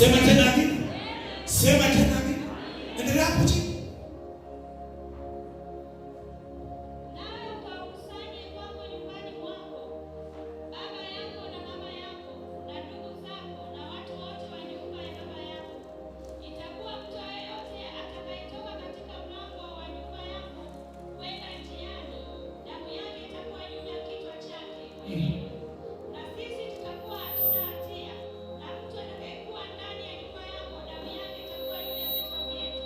Sema tena amina. Sema tena amina. Endelea hapo chini. Nawe ukawakusanye kwako nyumbani mwako, baba yako na mama yako na ndugu zako na watu wote wa nyumba ya baba yako. Itakuwa mtu yeyote atakayetoka katika mlango wa nyumba yako kwenda njiani, damu yake itakuwa juu ya kichwa chake mwenyewe, na sisi tutakuwa hatuna hatia. Na mtu atakayekuwa ndani ya nyumba yako, damu yake itakuwa juu ya vichwa vyetu,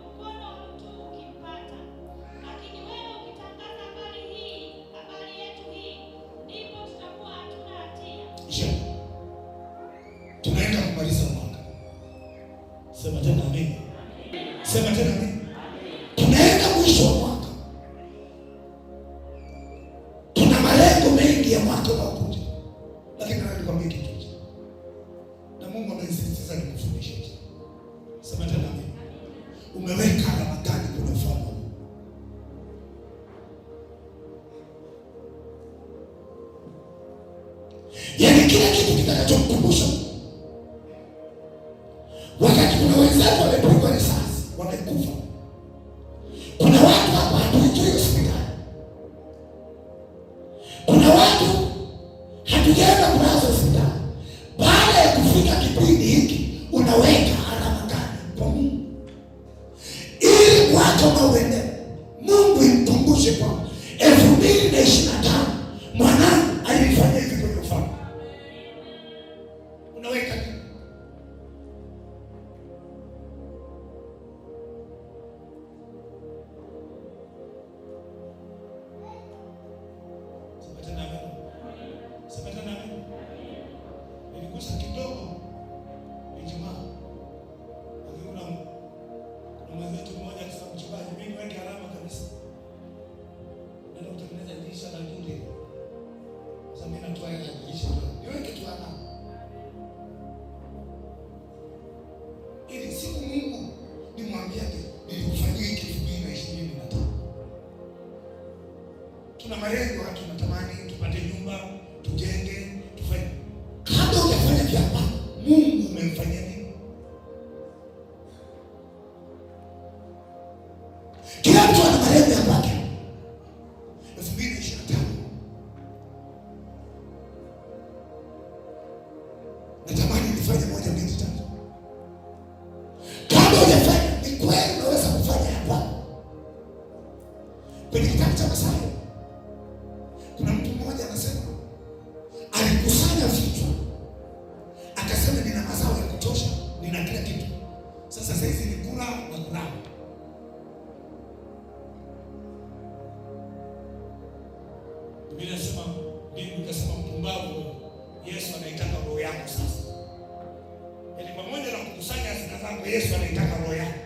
mkono wa mtu ukimpata. Lakini wewe ukitangaza habari hii, habari yetu hii, ndipo tutakuwa hatuna hatia. Isha. Tunaenda kumaliza mwaka. Sema tena amina. Sema tena amina. Tunaenda mwisho wa mwaka, tuna malengo mengi ya mwaka unaokuja, Lakini nataka nikwambie kitu hichi. Na Mungu amenisisitiza nikufundishe hichi. Sema tena amina. Umeweka alama gani kwenye ufalme wa Mungu? Yaani kila kitu kitakachokukumbusha wakati kuna wenzetu wamepigwa risasi wamekufa. Kuna watu hapa hatuijui hospitali, kuna watu hatujaenda kulazwa hospitali. Baada ya kufika kipindi hiki, unaweka alama gani kwa Mungu ili mwaka unaoendea Mungu imkumbushe kwamba 2025 mwanangu alifanya hivi kwenye ufalme. Unaweka nini? Sema tena amina. Sema tena amina. Niligusa kidogo Ijumaa. Lakini kuna mwenzetu mmoja akisema, mchungaji, mimi niweke alama kabisa. Naenda kutengeneza dirisha la juu. Sasa mimi natoa hela ya dirisha. Niweke tu alama ili siku Mungu nimwambiaje nilikufanyia hiki 2025. Tuna malengo, tunatamani tupate nyumba, tujenge, tufanye. Kabla hujafanya vya kwako, Mungu umemfanyia nini? Kila mtu ana malengo ya kwake. 2025 Natamani nifanye moja, mbili, tatu. Kabla hujafanya, ni kweli unaweza kufanya ya kwako. Kwenye kitabu cha Mathayo kuna mtu mmoja anasema alikusanya vitu, akasema nina mazao ya kutosha, nina kila kitu. Sasa saizi ni kula na kulala. Biblia inasema, mbingu ikasema, mpumbavu wewe. Yesu anaitaka roho yako sasa. Yaani pamoja na kukusanya hazina zako, Yesu anaitaka roho yako.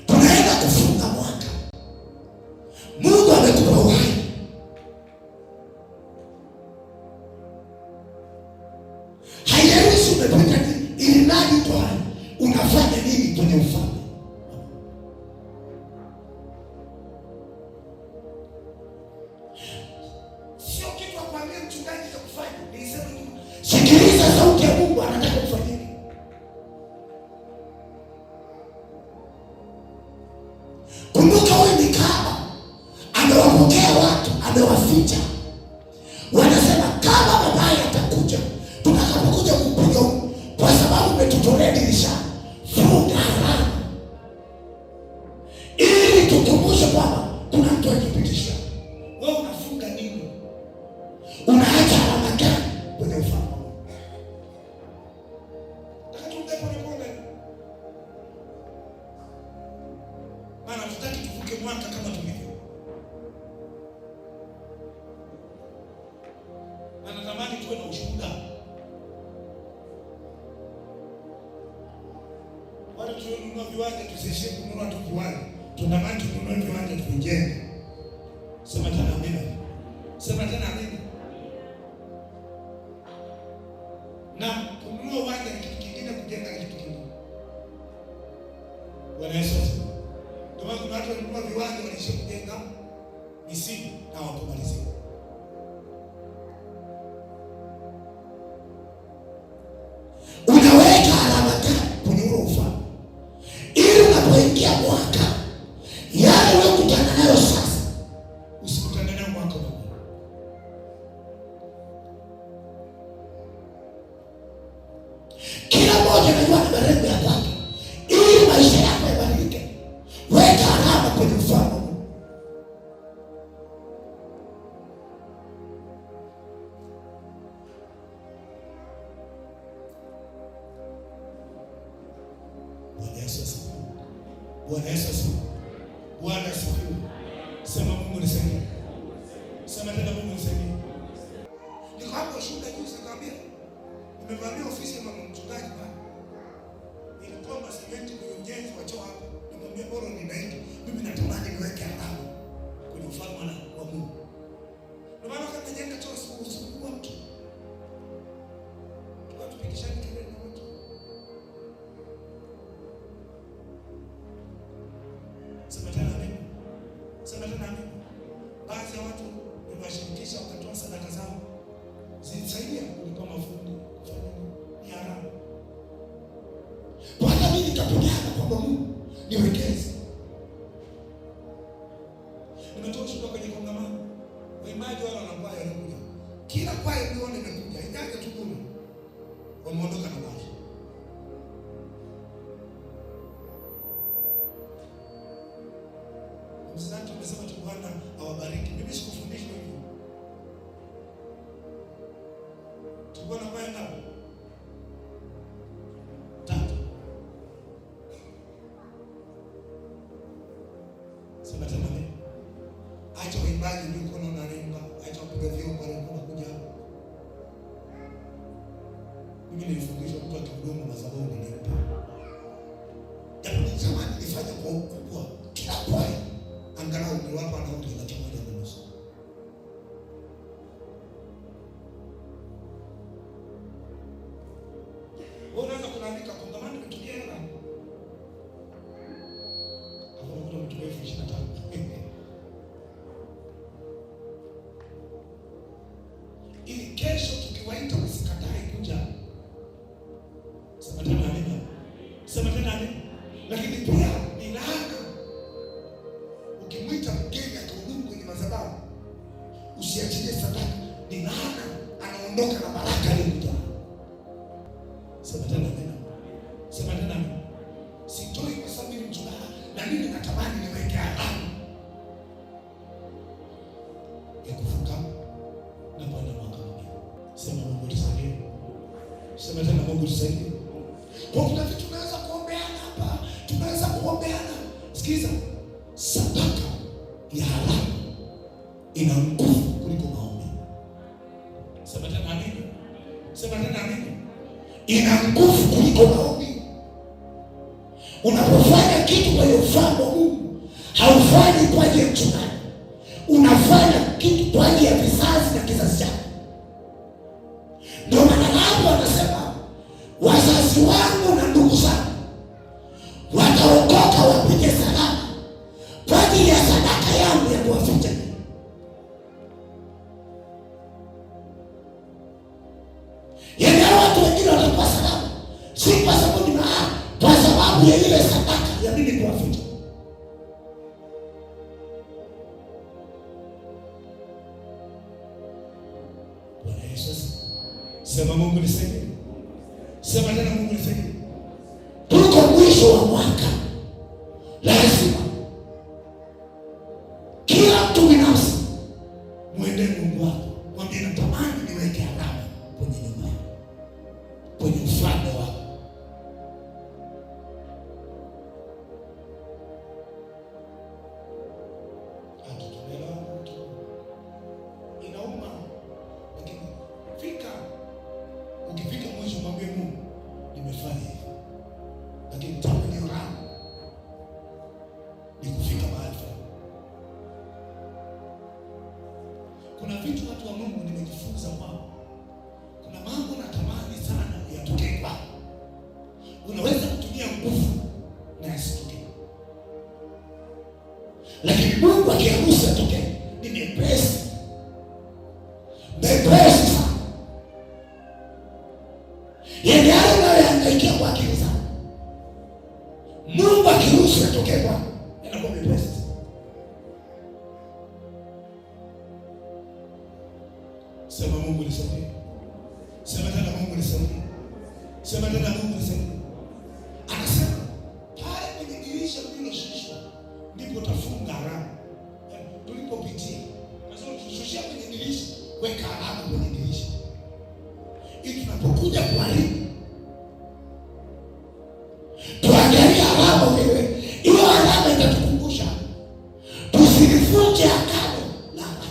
Tunaenda kufunga mwaka, Mungu amekupa uhai. Haijalishi umepita nini, ili nani uko hai, unafanya nini kwenye ufalme? Sio kitu akwambie mchungaji cha kufanya. Nilisema nyuma. Sikiliza sauti ya Mungu, anataka kufanya nini? Kumbuka huyu ni kahaba, amewapokea watu, amewaficha. Wanasema kama mabaya atakuja, tutakapokuja kupiga huku, kwa sababu umetutolea dirisha, funga alama ili tukumbushe kwamba kuna mtu alitupitisha. Wewe unafunga nini? Unaacha alama gani kwenye ufalme wa Mungu? Nataka tuongee pole pole. Maana hatutaki tuvuke mwaka kama tulivyo. Na natamani tuwe na ushuhuda. Wale tulionunua viwanja tusiishie kununua tu viwanja. Tunatamani tununue viwanja tuvijenge. Sema tena amina. Sema tena amina. Na kununua uwanja ni kitu kingine, kujenga ni kitu kingine. Bwana Yesu asifiwe. Ndio maana kuna watu walinunua viwanja waliishia kujenga misimu na hawakumalizia. Unaweka alama gani kwenye ule ufalme, ili unapoingia mwaka yale uliyokutana nayo sasa usikutane nayo mwaka huu. Kila mmoja anajua na malengo ya kwake, ili maisha yako yabadilike. Weka alama kwenye ufalme wa Mungu. Bwana Yesu asifiwe. Bwana Yesu asifiwe. Bwana asifiwe. Sema Mungu nisaidie. Sema tena Mungu nisaidie. Niko hapo shuhuda juzi nikamwambia nimevamia ofisi ya mama mchungaji pale. Nilikomba simenti kwenye ujenzi wa choo hapa. Nimwambia bora ninaenda. Mimi natamani niweke alama kwenye ufalme wa Mungu. Ndio maana wakati najenga choo sikuwa mtu. Tulikuwa tupigishane kelele na watu. Sema tena amen. Sema tena amen. Baadhi ya watu niliwashirikisha wakatoa sadaka zao. Zilisaidia kulipa mafundi kufanya nini? Ni haramu. Kwa hata mimi nikapigana kwamba Mungu niwekeze. Nimetoa ushuhuda kwenye kongamano. Waimbaji wale wanakwaya walikuja. Kila kwaya uliona imekuja, ijaje tu bure. Wameondoka na maji. Msante umesema tu Bwana awabariki. Mimi sikufundishwa hivyo. Tulikuwa na kwaya ngapi? 3. Sema tena amen. Acha waimbaji waliokuwa wanaimba, acha wapiga vyombo waliokuwa wanakuja hapo. Mimi nilifundishwa mtu akihudumu madhabahu nilimpa. Japo ni zamani nilifanya kwa ukubwa, kila kwaya angalau niliwapa nauli 150,000. Wewe unaanza kulalamika kongamano nimetumia hela. Hapo unakuta umetumia 25,000. Ili kesho tukiwaita wasikatae kuja. Sema tena amina. Sema tena amina. Lakini pia ni laana. Ukimwita mgeni akahudumu kwenye madhabahu, usiachilie sadaka, ni laana, anaondoka na baraka aliyokuja. Sema tena amina. Sema tena amina. Sitoi kwa sababu ni mchungaji na mimi natamani niweke alama ya kuvuka na kwenda mwaka mwingine. Sema Mungu tusaidie. Sema tena Mungu tusaidie. Kwa kuna vitu tunaweza kuombeana hapa, tunaweza kuombeana. Sikiza, sadaka ya alama ina nguvu kuliko maombi. Sema tena amina. Sema tena amina. Ina nguvu kuliko maombi. Unapofanya kitu kwa ufalme wa Mungu, haufanyi kwa ajili ya mchungaji. Unafanya kitu kwa ajili ya vizazi na kizazi chako. Ndio maana hapo anasema wazazi wangu na ndugu zangu wataokoka wapige salama kwa ajili ya sadaka yangu ya kuwaficha. Yaani hao watu wengine watakuwa salama, si kwa sababu ni maana, kwa sababu ya ile sadaka ya mimi kuwaficha. Bwana Yesu asifiwe. Sema Mungu nisaidie. Sema tena Mungu nisaidie. Tuko mwisho wa mwaka, lazima kila mtu binafsi muendee Mungu wako, mwambie natamani niweke alama kwenye nyumba yako, kwenye ufalme wako. Hatutuelewa mtu. Inauma, lakini fika, ukifika mwisho mwambie Mungu nimefanya hivi, lakini tamanio langu ni kufika mahali fulani. Kuna vitu watu wa Mungu nimejifunza kwao, kuna mambo natamani sana yatokee kwako. Unaweza kutumia nguvu na yasitokee, lakini Mungu akiruhusu yatokee ni mepesi, mepesi sana. Yaani yale Nayahangaikia kwa akili zangu. Mungu akiruhusu yatokee kwangu, yanakuwa mepesi. Sema Mungu nisaidie. Sema tena Mungu nisaidie. Sema tena Mungu nisaidie. Anasema pale kwenye dirisha lililoshushwa ndipo utafunga alama. Yaani, tulipopitia. Anasema ukishushia kwenye dirisha, weka alama kwenye dirisha. Ili tunapokuja kuharibu tuangalie alama wewe. Hiyo alama itatukumbusha tusilivunje agano la alama.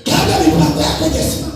Kabla mipango yako haijasimama,